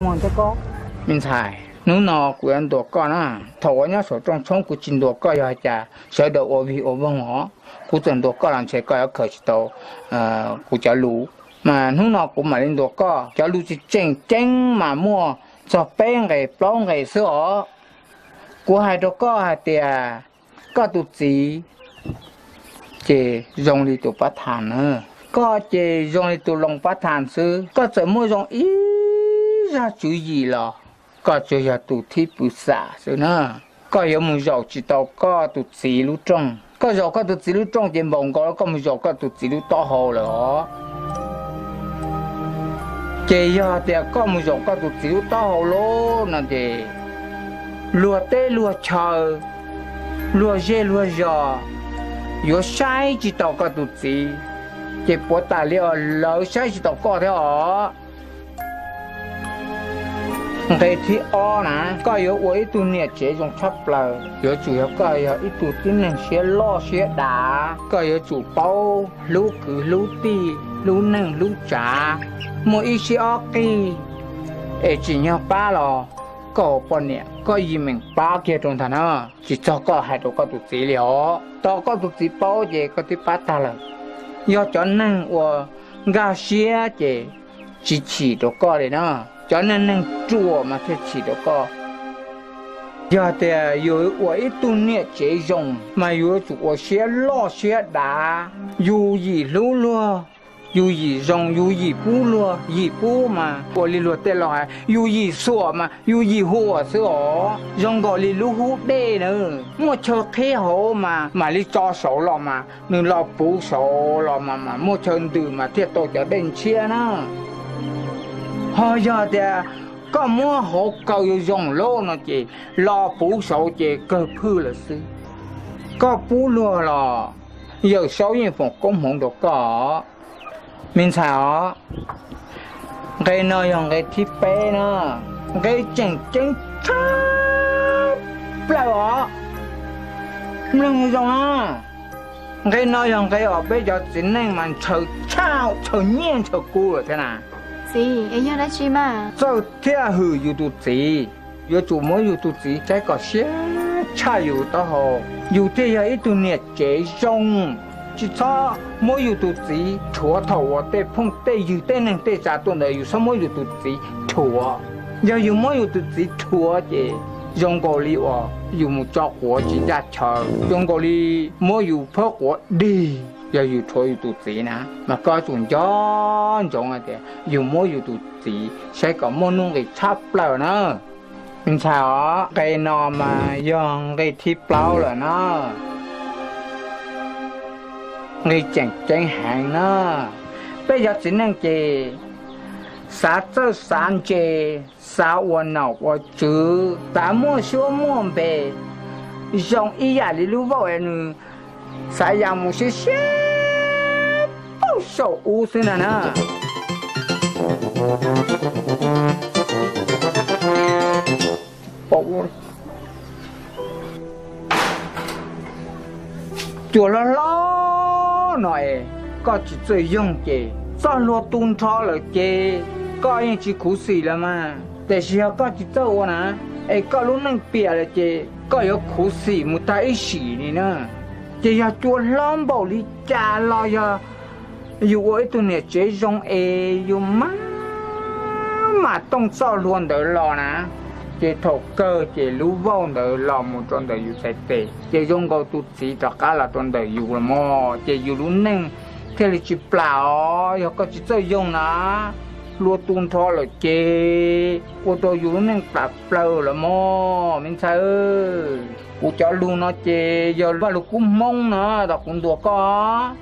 muag thiab koj. Me ntxhais, hnub no kuv yuav ntuas koj na. Thaum uas nyob saum rooj tshoob kuv tsis ntuas koj yog cas? Sawv daws ua vig ua voog os. Kuv txawm ntuas koj los ntshe koj yuav khaws tsis tau kuv cov lus. Mas hnub no kuv mam li ntuas koj. Cov lus tseem ceeb mas muaj txog peb nqe plaub nqe xwb os. Kuv hais rau koj hais tias koj tus txiv ces zoo li tus pab thas na. Koj ces zoo li tus loos pab thas xwb. Koj txawm muaj zoo ib zaj tswv yim los koj tsuas yog tus thib pw xam xwb na. Koj yuav mus zaum tsis tau koj tus txiv lub rooj. Koj zaum koj tus txiv lub rooj ces npaum nkaus koj mus zaum koj tus txiv lub taub hau lawm os. Ces yog tias koj mus zaum koj tus txiv lub taub hau lawm no ces luag teb luag chaw, luag zej luag zos yuav saib tsis taus koj tus txiv, ces puav tas li os lawv saib tsis taus koj thiab os. Nqe thib ob na, koj yuav ua ib tug niam tsev zoo tshaj plaws, yuav tsum yog koj yog ib tug tib neeg siab loj siab dav, koj yuav tsum paub hlub kwv hlub tij, hlub neej hlub tsav, muaj ib sib ob qig es tsim nyog pab los koj ua poj niam koj yim meem pab kiag rau ntag na. Tsis txog koj hais rau koj tus txiv li os, tau koj tus txiv paub ces koj twb pab tag lawm. Yog cov neeg uas nkag siab ces tsis chim rau koj li na. Cov neeg neeg ruam mas thiaj chim rau koj. Yog tias yus ua ib tug niam tsev zoo mas yuav tsum ua siab loj siab dav, yus yim hlub luag, yus yim zoo, yus yim pub luag, yim pub mas ua li luag tej laus hais yus yim xuam mas yus yim huam xwb os. Zoo nkaus li lub hub dej na, muaj chaw qhib hauv mas mam li tso saud los mas nws los puv saud los mas muaj chaw ntws mas thiaj tau cov dej ntshiab na. Ho yog tias koj muab hauv kaw yuav zoo lawm no ces los puv saud ces kawg phwj lawm xwb. Koj pub luag los Yawm Saub yeej foom koob hmoov rau koj os, me ntxhais os. Nqe no yog nqe thib peb na, nqe tseem ceeb tshaj plaws os. Mloog zoo na, nqe no yog nqe uas peb cov txiv neej mas ntshaw tshaj, ntshaw nyiaj ntshaw kub lawm thiab na. Txiv, es yog dab tsi mas? Txawj thiaj hwm yus tus txiv, yuav tsum muab yus tus txiv saib kom siab tshaj yus taub hau, yus thiaj yog ib tug niam tsev zoo. Tsis txhob muab yus tus txiv rhuav thaum uas tej phooj tej ywg tej neeg tej tsav tuaj ntawd, yus txhob muab yus tus txiv rhuav. Yog yus muab yus tus txiv rhuav ces zoo nkaus li uas yus mus tso quav tsis ncaj chaw, zoo nkaus li muab yus phab quav dig. Yog yus rhuav yus tus txiv na, mas koj yuav tsum nco ntsoov hais tias yus muab yus tus txiv saib kom muaj nuj nqis tshaj plaws na. Me ntxhais os, nqe no mas yog nqe thib plaub lawm na. Nqe tseem ceeb heev na. Peb cov txiv neej ces xav txawj xav ntse, xav ua nom ua tswv, xav muaj suab muaj npe, zoo ib yam li lub vauj es nws xav ya mus siab siab puag saum ub xwb na na. Cua hlob hlob no es koj tsis txawj yoog ces txoj hlua tu nrho lawm ces koj yeej tsis khuv xim lawm mas. Tiam sis yog koj tsis txawj ua na, es koj lub neej piam lawm ces koj yuav khuv xim mus tag ib sim li na. Ces yog cua hlob npaum li cas los yog yus ua ib tug niam tsev zoo es yus mam mam tooj txoj hlua ntawd los na, ces thaum kawg ces lub vauj ntawd los mus rau ntawm yus txhais tes, ces zoo nkaus tus txiv rov qab los rau ntawm yus los mog, ces yus lub neej thiaj li tsis plam os. Yog koj tsis txawj yoog na, hlua tu nrho lawm ces ua rau yus lub neej plam plaws lawm mog me ntxhais. Kuv cov lus no ces yog Vaj Lug Kub Hmoob no tom kuv ntuas koj.